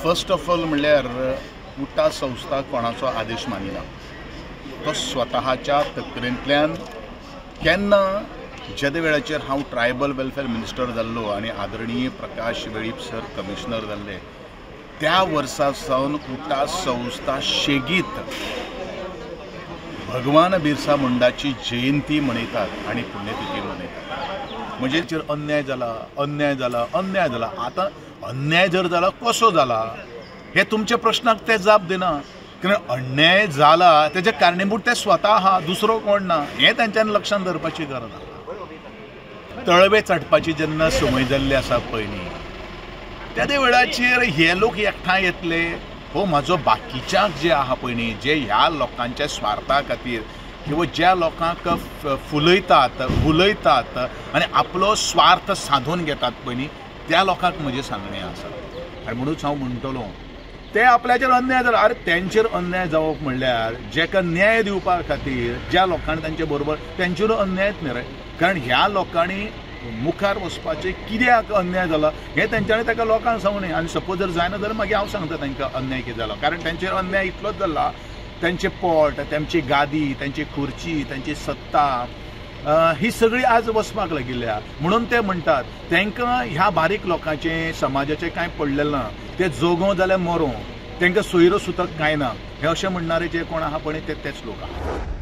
First of all म्हणल्यार उटा संस्था कोणाचो आदेश मानिना, तो स्वतःच्या तकलेंतल्यान केन्ना जेदे वेळाचेर हांव ट्रायबल वेलफेअर मिनिस्टर जाल्लो आनी आदरणीय प्रकाश वेळीप सर कमिशनर जाल्ले त्या वर्सा सावन उटा संस्था शेगीत भगवान बिरसा मुंडाची जयंती मनयतात आनी पुण्यतिथी मनयतात. म्हणजे अन्याय जाला, अन्याय जाला, अन्याय जाला. आतां अन्याय जर जाला कसो जाला हे तुमच्या प्रश्नाक ते जाप दिना, कारण अन्याय जाला तेजे कारणीभूत ते स्वता आहा, दुसरो कोण ना, हें तेंच्यांनी लक्षांत धरपाची गरज आसा. तळवे चडपाची जेन्ना समय जाल्ली आसा पळय न्ही, त्या वेळाचेर हे लोक एकठांय येतले हो म्हाजो बाकीच्यांक जे आहा पळय न्ही, जे ह्या लोकांच्या स्वार्था खातीर किंवा ज्या लोकांक फुलयतात उलयतात आनी आपलो स्वार्थ साधून घेतात पळय न्ही, त्या लोकांक म्हजें सांगणें आसा. आनी म्हणूच हांव म्हणटलो ते आपल्याचेर अन्याय जाला. अरे तेंचेर अन्याय जावप म्हणल्यार जेका न्याय दिवपा खातीर ज्या लोकांनी तांचे बरोबर तेंचेर अन्यायच न्ही रे, कारण ह्या लोकांनी मुखार वचपाचें कित्याक अन्याय जाला हें तेंच्यांनी ताका लोकांक सांगू न्ही. आनी सपोज जर जायना जाल्यार मागीर हांव सांगता तांकां अन्याय कितें जाला, कारण तेंचेर अन्याय इतलोच जाला, तेंचें पोट, तेंची गादी, तेंची खुर्ची, तेंची सत्ता ही सगळी आज वचपाक लागिल्ल्या. म्हणून ते म्हणटात तांकां ह्या बारीक लोकांचें समाजाचें कांय पडलेलें ना, ते जोगों जाल्यार मरों, तांकां सोयरो सुतक कांय ना, हे अशें म्हणणारे जे कोण आहा पळय ते तेच लोक आहा.